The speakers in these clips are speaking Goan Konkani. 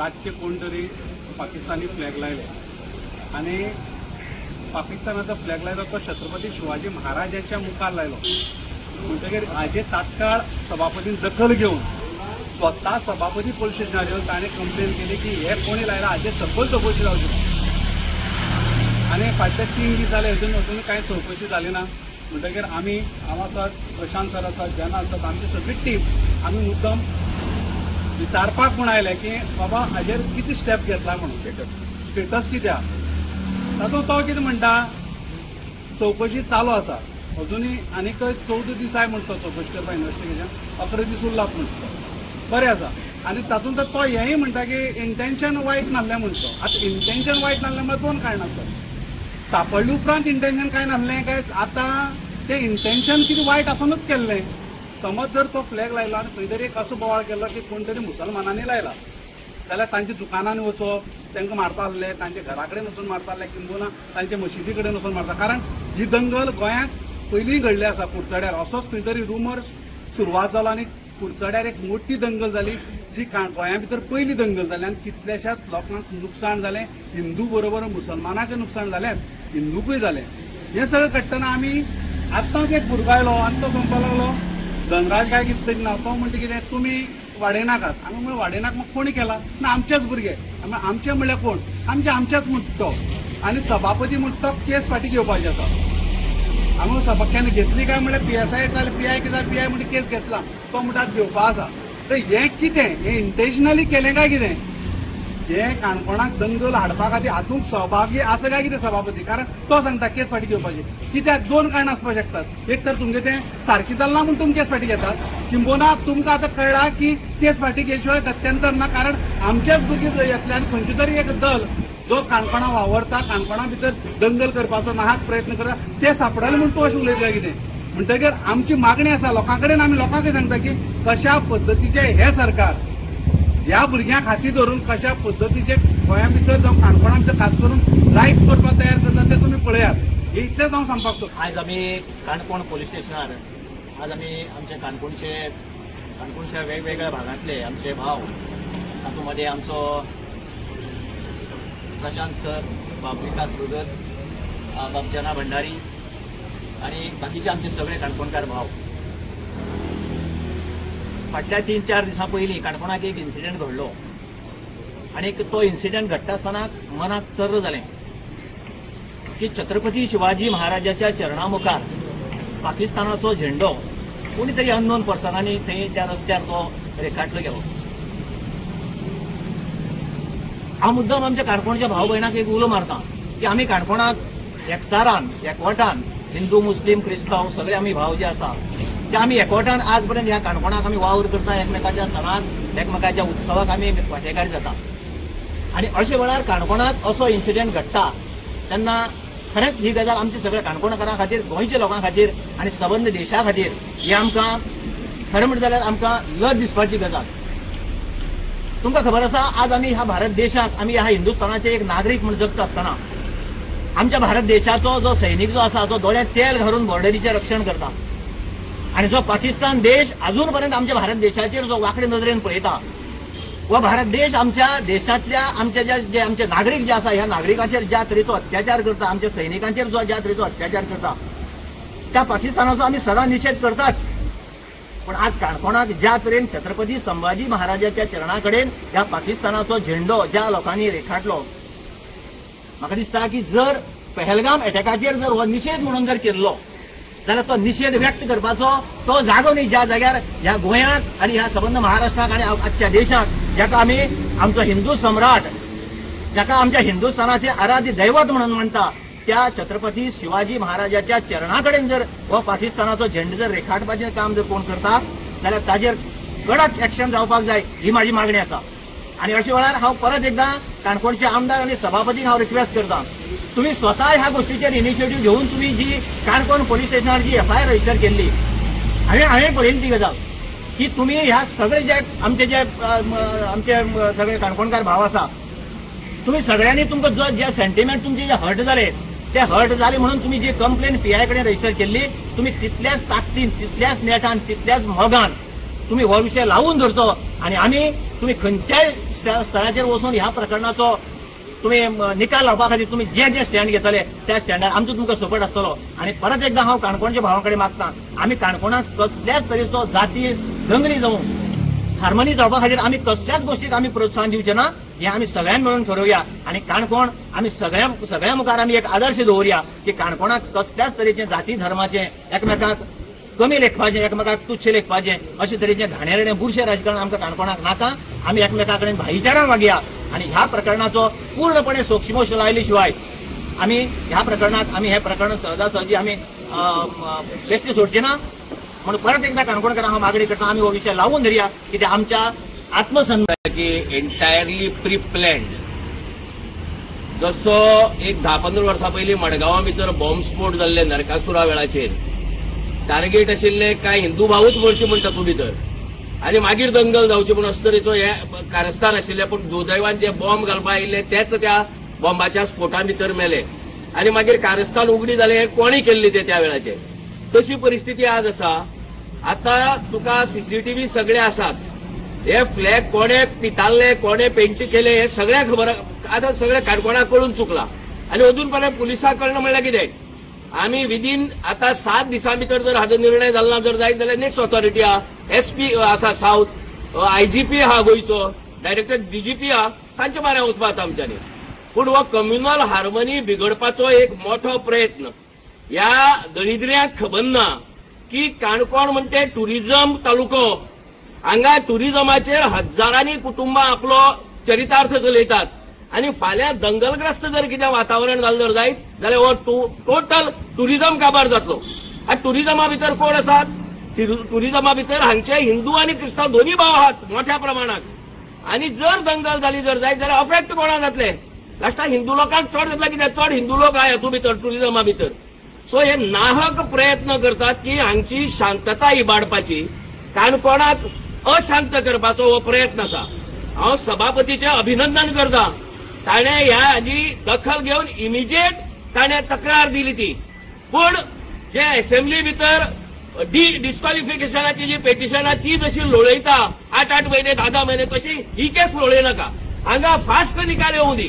रातचे कोण तरी पाकिस्तानी फ्लॅग लायले आनी पाकिस्तानाचो फ्लॅग लायलो तो छत्रपती शिवाजी महाराजाच्या मुखार लायलो. म्हणटकीर हाजे तात्काळ सभापतीन दखल घेवन स्वता सभापती पोलीस स्टेशनार येवन ताणें कंप्लेन केली की हे कोणी लायला हाजे सकयल चवकशी जावची. आनी फाटले 3 दीस जाले अजून अजून कांय चवकशी जाली ना. म्हणटकीर आमी हांव आसात, प्रशांत सर आसात, जना आसात, आमची सगळी टीम आमी मुद्दम विचारपाक म्हूण आयले की बाबा हाजेर कितें स्टेप घेतला म्हणून, स्टेटस कित्याक. तातूंत तो कितें म्हणटा, चवकशी चालू आसा अजुनूय आनीक 14 दिसाय म्हणटा चवकशी करपाक, इन्वेस्टिगेशन 11 दीस उरलात म्हणटा, बरें आसा. आनी तातूंत तो हेंय म्हणटा की इंटेन्शन वायट नासलें म्हणटा. आतां इंटेन्शन वायट नासलें म्हळ्यार 2 कारणां आसतात. सापडले उपरांत इंटेन्शन कांय नासलें काय आतां तें इंटेन्शन कितें वायट आसुनूच केल्लें. समज जर तो फ्लॅग लायलो आनी खंय तरी एक असो बोवाळ केलो की कोण तरी मुसलमानांनी लायला जाल्यार तांच्या दुकानांनी वचप, तांकां मारता आसले, तांच्या घरा कडेन वचून मारता आसले, किंबहुना तांच्या मशिदी कडेन वचून मारता. कारण ही दंगल गोंयांत पयलीं घडली आसा कुडचड्यार. असोच खंय तरी रुमर्स सुरवात जालो आनी कुडचड्यार एक मोठी दंगल जाली जी गोंया भितर पयली दंगल जाली आनी कितल्याशाच लोकांक नुकसाण जालें. हिंदू बरोबर मुसलमानाकय नुकसाण जालें, हिंदूकूय जालें. हें सगळें घडटना आमी आतांच एक भुरगो आयलो आनी तो सांगपाक लागलो धनराज काय कितें तरी ना, तो म्हणटा कितें तुमी वाडयनाकात. आमी म्हणलें वाडयनाक मग कोणी केला ना, आमचेच भुरगे. आमचे म्हणल्यार कोण, आमचे आमचेच म्हणटा तो. आनी सभापती म्हणटा तो केस फाटीं घेवपाची आसा. आमी सभा केन्ना घेतली काय म्हणल्यार पी एस I जाल्यार पी I कितें जाल्यार पी I म्हणटा केस घेतला, तो म्हणटा घेवपा आसा. तर हें कितें, हें इंटेन्शनली केलें काय कितें, हें काणकोणाक दंगल हाडपा खातीर हातूंत सहभागी आसा काय कितें सभापती. कारण तो सांगता केस फाटीं घेवपाची. कित्याक 2 कारणां आसपाक शकतात. एक तर तुमगें तें सारकें चल्लां म्हूण तुमी केस फाटीं घेतात, किंबहुना तुमकां आतां कळ्ळां की केस फाटीं घेतल्या शिवाय गत्यंतर ना. कारण आमचेच भुरगे येतले आनी खंयचो तरी एक दल जो काणकोणा वावरता, काणकोणा भितर दंगल करपाचो नाहक प्रयत्न करता, ते सापडले म्हूण तूं अशें उलयता कितें. म्हणटकीर आमची मागणी आसा लोकां कडेन, आमी लोकांक सांगता की कशा पद्दतीचें हें सरकार ह्या भुरग्यांक हाती धरून कशा पद्दतीचे गोंया भितर जावं काणकोणा भितर खास करून रायट्स करपाक तयार करतात ते तुमी पळयात. हे इतलेंच हांव सांगपाक सोदतां. आयज आमी काणकोण पोलीस स्टेशनार आज आमी आमच्या काणकोणच्या वेगवेगळ्या भागांतले आमचे भाव, तातूंत मदें आमचो प्रशांत सर, बाब विकास भगत, बाब जना भंडारी आनी बाकीचे आमचे सगळे काणकोणकार भाव. फाटल्या 3-4 दिसां पयलीं काणकोणाक एक इन्सिडंट घडलो आनी तो इन्सिडंट घडटा आसतना मनाक चर्र जालें की छत्रपती शिवाजी महाराजाच्या चरणा मुखार पाकिस्तानाचो झेंडो कोणी तरी अननोन पर्सनांनी थंय त्या रस्त्यार तो रेखाटलो गेलो. हांव मुद्दम आमच्या काणकोणच्या भाव भयणाक एक उलो मारता की आमी काणकोणाक एकचारान एकवटान हिंदू मुस्लीम क्रिस्तांव सगळे आमी भाव जे आसा ते आमी एकवटान आज पर्यंत ह्या काणकोणाक आमी वावर करता, एकमेकाच्या सणाक एकमेकाच्या उत्सवाक आमी वांटेकार जाता. आनी अशे वेळार काणकोणाक असो इन्सिडंट घडटा तेन्ना खरेंच ही गजाल आमच्या सगळ्या काणकोणकारां खातीर, गोंयच्या लोकां खातीर आनी सबंद देशा खातीर ही आमकां खरें म्हणटा जाल्यार आमकां लज दिसपाची गजाल. तुमकां खबर आसा आज आमी ह्या भारत देशाक आमी ह्या हिंदुस्थानाचे एक नागरीक म्हूण जगता आसतना आमच्या भारत देशाचो जो सैनीक जो आसा तो दोळ्यांत तेल घालून बॉर्डरीचें रक्षण करता आनी जो पाकिस्तान देश अजून पर्यंत आमच्या भारत देशाचेर जो वांकडे नजरेन पळयता व भारत देश आमच्या देशांतल्या आमच्या जे आमचे नागरीक जे आसा ह्या नागरिकांचेर ज्या तरेचो अत्याचार करता, आमच्या सैनिकांचेर जो ज्या तरेचो अत्याचार करता त्या पाकिस्तानाचो आमी सदां निशेध करताच. पण आज काणकोणाक ज्या तरेन छत्रपती संभाजी महाराजाच्या चरणा कडेन ह्या पाकिस्तानाचो झेंडो ज्या लोकांनी रेखाटलो, म्हाका दिसता की जर पहलगाम अटॅकाचेर जर हो निशेध म्हणून जर केल्लो जाल्यार तो निशेध व्यक्त करपाचो तो जागो न्ही ज्या जाग्यार ह्या गोंयांत आनी ह्या सबंद महाराष्ट्राक आनी आख्ख्या देशाक जाका आमी आमचो हिंदू सम्राट, जाका आमच्या हिंदुस्थानाचे आराध्य दैवत म्हणून मानता त्या छत्रपती शिवाजी महाराजाच्या चरणा कडेन जर हो पाकिस्तानाचो झेंडो जर रेखाटपाचें काम जर कोण करता जाल्यार ताजेर कडक एक्शन जावपाक जाय ही म्हाजी मागणी आसा. आनी अशे वेळार हांव परत एकदां काणकोणचे आमदार आनी सभापतीक हांव रिक्वेस्ट करता, तुमी स्वता ह्या गोष्टीचेर इनिशिएटीव घेवन तुमी जी काणकोण पोलीस स्टेशनार जी एफआयआर रजिस्टर केल्ली हांवें पळयली ती गजाल की तुमी ह्या सगळे जे आमचे जे आमचे सगळे काणकोणकार भाव आसा तुमी सगळ्यांनी तुमकां जो जे सेंटिमेंट तुमचे जे हर्ट जाले ते हर्ट जाले म्हणून तुमी जी कंप्लेन पीआय कडेन रजिस्टर केल्ली तुमी तितल्याच ताकदीन, तितल्याच नेटान, तितल्याच मोगान तुम्ही हो विशय लावून धरचो आनी आमी तुम्ही खंयच्याय स्तराचेर वचून ह्या प्रकरणाचो तुम्ही निकाल लावपा खातीर तुम्ही जे जे स्टँड घेतले त्या स्टँडार आमचो तुमकां सपोर्ट आसतलो. आनी परत एकदा हांव काणकोणच्या भावां कडेन मागता, आमी काणकोणांत कसल्याच तरेचो जाती दंगली जावं हार्मनी जावपा खातीर आमी कसल्याच गोष्टीक आमी प्रोत्साहन दिवचें ना, हें आमी सगळ्यां मेळून ठरोवया. आनी काणकोण आमी सगळ्या मुखार आमी एक आदर्श दवरुया की काणकोणांत कसल्याच तरेचें जाती धर्माचें एकमेकांक कमी लेखपाचें, एकमेकांक तुच्छ लेखपाचें अशे तरेचें घाणेरडें बुरशें राजकारण आमकां काणकोणाक नाका. आमी एकमेकां कडेन भाईचारान वागया आनी ह्या प्रकरणाचो पूर्णपणे सोक्षमोक्ष लायले शिवाय आमी ह्या प्रकरणात आमी हें प्रकरण सहजासहजी आमी बेश्टे सोडचे ना. म्हणून परत एकदा काणकोणकारांक हांव मागणी करता, आमी हो विशय लावून धरया कित्याक आमच्या आत्मसन्मान की एंटायरली प्री प्लॅन्ड. जसो एक 10-15 वर्सां पयलीं मडगांवां भितर बॉम्बस्फोट जाल्ले नरकासुरा वेळाचेर टार्गेट आशिल्ले काय हिंदू भावूच मरचे म्हण तातूंत भितर आनी मागीर दंगल जावची म्हूण अशे तरेचो हे कारस्थान आशिल्लें. पूण दुर्दैवान जे बॉम्ब घालपा आयिल्ले तेच त्या बॉम्बाच्या स्फोटां भितर मेले आनी मागीर कारस्थान उगडी जालें हें कोणी केल्ली ते त्या वेळाचेर. तशी परिस्थिती आज आसा. आतां तुका सीसीटीव्ही सगळे आसात, हे फ्लॅग कोणे पितारले कोणे पेंट केले हे सगळ्या खबर आतां सगळ्या काणकोणाक कळून चुकला आनी अजून पर्यंत पुलिसांक कळना म्हणल्यार कितें. आमी विदीन आतां 7 दिसां भितर जर हाजो निर्णय जालो ना जर जायत जाल्यार नेक्स्ट ऑथॉरिटी आहा, एसपी आसा सावथ, आयजीपी आहा गोंयचो, डायरेक्टर डीजीपी आहा, तांच्या बाऱ्यां वचपा आतां आमच्यांनी. पूण हो कम्युनल हार्मनी बिगडपाचो एक मोठो प्रयत्न. ह्या दळिद्र्यांक खबर ना की काणकोण म्हणटे टुरिझम तालुको, हांगा टुरिझमाचेर हजारांनी कुटुंबां आपलो चरितार्थ चलयतात आनी फाल्यां दंगलग्रस्त जर कितें वातावरण जालें जर जायत जाल्यार हो टोटल टुरिझम काबार जातलो. आनी टुरिझमा भितर कोण आसात? टुरिझमा भितर हांगचे हिंदू आनी क्रिस्तांव दोनूय भाव आहात मोठ्या प्रमाणात. आनी जर दंगल जाली जर जायत जाल्यार अफेक्ट कोणाक जातले? लास्टाक हिंदू लोकांक चड जातले, कित्याक चड हिंदू लोक आहा हातूंत भितर टुरिझमा भितर. सो हे नाहक प्रयत्न करतात की हांगची शांतता इबाडपाची, काणकोणाक अशांत करपाचो हो प्रयत्न आसा. हांव सभापतीचें अभिनंदन करता, ताणें ह्या हाजी दखल घेवन इमिजिएट ताणें तक्रार दिली ती. पूण जे असेंब्ली भितर डिस्क्वॉलिफिकेशनाची जी पेटिशन आहा ती जशी लोळयता 8-8 म्हयने 10-10 म्हयने तशी ही केस लोळयनाका. हांगा फास्ट निकाल येवं दी,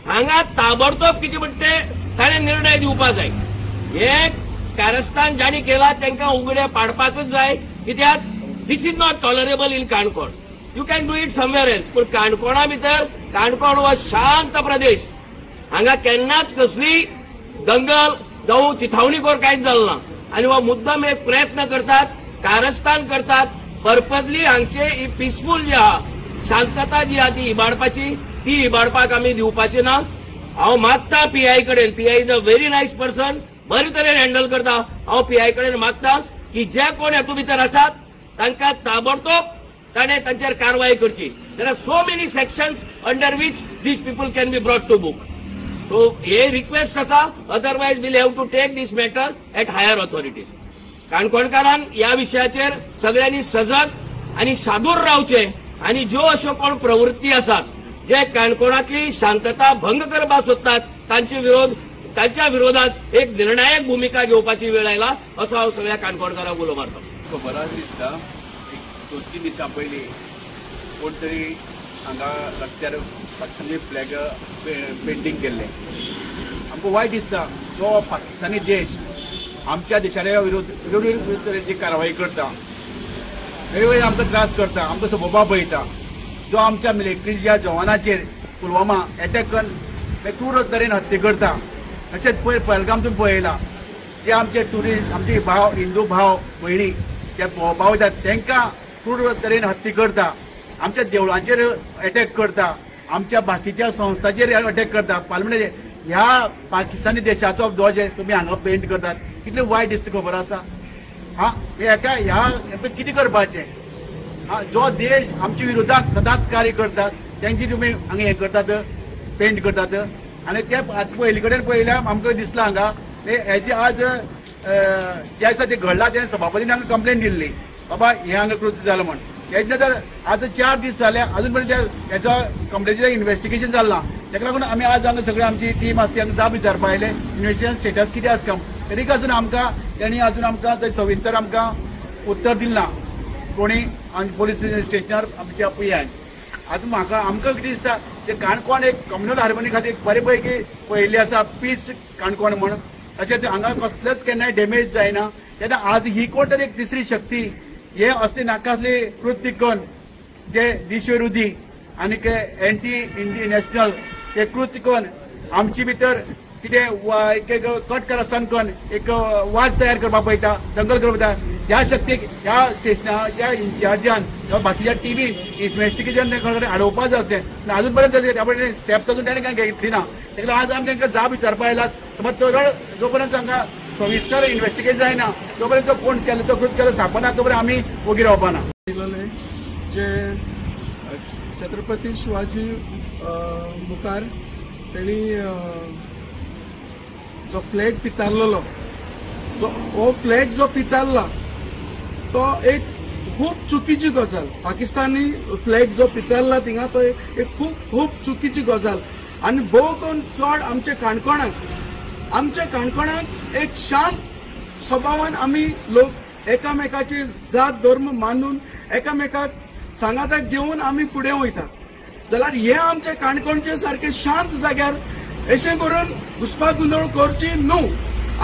हांगा ताबडतोब कितें म्हणटा ते ताणें निर्णय दिवपा जाय. हे कारस्थान जांणी केला तांकां उगडे पाडपाकच जाय, कित्याक this is not tolerable in Canacona. You can do it somewhere else, पूण काणकोणा भितर, काणकोण हो शांत प्रदेश, हांगा केन्नाच कसली दंगल जावं चिथावणी कोर कांयच जालें ना. आनी हो मुद्दम एक प्रयत्न करतात, कारस्थान करतात पर्पजली हांगचे ही पिसफूल जी आहा शांतता जी आहा ती इबाडपाची, ती इबाडपाक आमी दिवपाची ना. हांव मागता पीआय कडेन, PI is a very nice person, बरे तरेन हँडल करता. हांव पीआय कडेन मागता की जे कोण हातूंत भितर आसात तांकां ताबडतोब ताणें तांचेर कारवाय करची. There are so many sections under which these people can be brought to book. So hey request आसा, otherwise we'll have to take this matter at higher authorities. काणकोणकारान ह्या विशयाचेर सगळ्यांनी सजग आनी सादूर रावचें आनी ज्यो अश्यो कोण प्रवृत्ती आसात जे काणकोणांतली शांतता भंग करपाक सोदतात तांचे विरोध, तांच्या विरोधात एक निर्णायक भूमिका घेवपाची वेळ आयला असो हांव सगळ्या काणकोणकारांक उलो मारता. खबर दिसता एक 2-3 दिसां पयलीं कोण तरी हांगा रस्त्यार पाकिस्तानी फ्लॅग पेंटींग केल्लें. आमकां वायट दिसता, जो पाकिस्तानी देश आमच्या देशाच्या विरोध तरेची कारवाई करता, वेगवेगळे आमकां त्रास करता, आमकां सोंपोवपा पळयता. जो आमच्या मिलिटरीच्या जवानाचेर पुलवामा एटॅक करून क्रूर तरेन हत्या करता. तशेंच पयर पहलगाम तुमी पळयला, जे आमचे ट्युरिस्ट, आमचे भाव, हिंदू भाव भयणी जे भोंवपा वयतात तांकां क्रूर तरेन हत्या करता, आमच्या देवळांचेर एटॅक करता, आमच्या बाकीच्या संस्थांचेर अटॅक करता. पार्लमेंटाचेर ह्या पाकिस्तानी देशाचो ध्वज तुमी हांगा पेंट करतात, कितलें वायट दिसता खबर आसा. हा हेका ह्या कितें करपाचें? हा जो देश आमच्या विरोधात सदांच कार्य करतात तेंची तुमी हांगा हें करतात, पेंट करतात. आनी ते आतां पयली कडेन पळयल्यार आमकां दिसलां हांगा हेजे आज जे आसा तें घडलां तें सभापतीन हांगा कंप्लेन दिल्ली, बाबा हें हांगा कृत्य जालां म्हण. हेजे नंतर आतां 4 दीस जाले अजून पर्यंत हेचो कंप्लेनीचें इन्वेस्टिगेशन जालां. ताका लागून आमी आज हांगा सगळे आमची टीम आसा ती हांगा जाप विचारपा आयले, इन्वेस्टिगेशन स्टेटस कितें आसा काम. तरी आसून आमकां तेणी अजून आमकां थंय सविस्तर आमकां उत्तर दिलें ना. कोणी आनी पोलीस स्टेशनार आमच्या पी.आय. आतां म्हाका आमकां कितें दिसता ते काणकोण एक कम्युनल हार्मनी खातीर बरे पैकी पळयल्ली आसा पीस काणकोण म्हण, तशेंच हांगा कसलेच केन्नाय डॅमेज जायना. तेन्ना आज ही कोण तरी एक तिसरी शक्ती हे असली नाका असली कृत्य करून जे देशविरोधी आनी एंटी इंडियन नॅशनल ते कृत्य करून आमचे भितर कितें एक कट करस्तान करून एक वाद तयार करपाक पळयता, दंगल करपाक पळयता. ह्या शक्तीक ह्या स्टेशनाच्या इन्चार्जान किंवा बाकीच्या टिमीन इन्वेस्टिगेशन आडोवपाक जाय आसलें, पूण अजून पर्यंत तशें स्टेप्स अजून ताणें कांय घेतली ना. ताका आज आमी तांकां जाप विचारपा आयलात. समज तो जो पर्यंत तांकां सविस्तर इन्वेस्टिगेट जायना तो पर्यंत कोण केलो तो कृत केलो सापना तो पर्यंत आमी ओगी रावपा ना. जे छत्रपती शिवाजी मुखार तेणी जो फ्लॅग पितारलेलो, जो हो फ्लॅग जो पितारला तो एक खूब चुकीची गजाल. पाकिस्तानी फ्लॅग जो पितारला थिंगा तो एक खूब खूब चुकीची गजाल. आनी भोव करून चड आमच्या काणकोणाक एक शांत स्वभावान आमी लोक एकामेकाचे जात धर्म मानून एकामेकाक सांगाताक घेवन आमी फुडें वयता. जाल्यार हे आमच्या काणकोणचे सारके शांत जाग्यार अशें करून घुसपागोंदळ करची न्हू.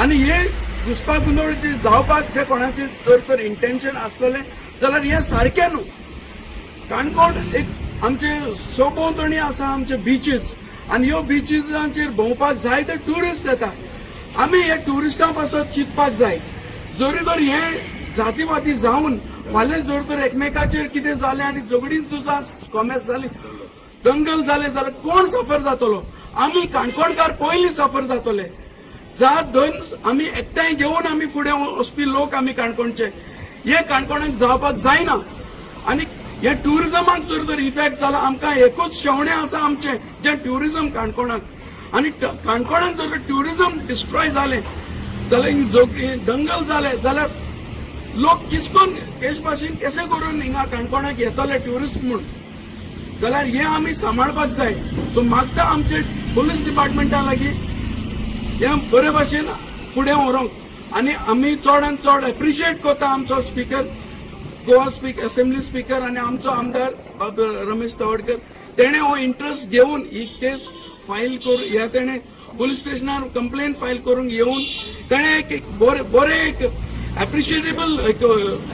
आनी हे घुसपागोंदळ जे जावपाक जे कोणाचे जर तर इंटेन्शन आसलेलें जाल्यार हें सारकें न्हू. काणकोण एक आमचे सभोंवतणी आसा आमचे बिचीस आनी ह्यो बिचीसांचेर भोंवपाक जायते ट्युरिस्ट येता. आमी हे ट्युरिस्टां पासत चिंतपाक जाय. जरी तर हे जातीवादी जावन फाल्यां जर तर एकमेकाचेर कितें जालें आनी झगडीं सुद्दां कॉमेस जाली, दंगल जाले जाल्यार कोण सफर जातलो? आमी काणकोणकार पयलीं सफर जातले. जात धर्म आमी एकठांय घेवन आमी फुडें वचपी लोक आमी काणकोणचे. हे काणकोणाक जावपाक जायना. आनी हे ट्युरिजमाक जर तर इफेक्ट जाला, आमकां एकूच शेवणें आसा आमचें जें ट्युरिजम काणकोणाक. आनी काणकोणाक जर ट्युरिजम डिस्ट्रॉय जालें जाल्यार दंगल जाले जाल्यार लोक किसकोन केश भाशेन कशें करून हिंगा काणकोणाक येतले ट्युरिस्ट म्हूण. जाल्यार हें आमी सांबाळपाक जाय. सो मागता आमचे पोलीस डिपार्टमेंटा लागीं हें बरे भाशेन फुडें व्हरूंक. आनी आमी चडान चड एप्रिशिएट करता आमचो स्पिकर, गोवा असेंब्ली स्पिकर आनी आमचो आमदार बाब रमेश तवडकर. तेणें हो इंट्रस्ट घेवन ही केस फायल करून ह्या तेणें पोलीस स्टेशनार कंप्लेन फायल करूंक येवन तेणें एक बरें एक एप्रिशिएटेबल एक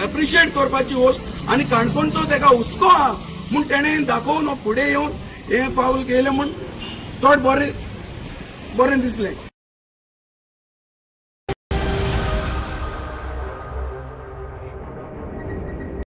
एप्रिशिएट करपाची वस्त आनी काणकोणचो तेका हुस्को आहा म्हूण तेणें दाखोवन हो फुडें येवन हें फावल केलें म्हूण चड बरें बरें दिसलें.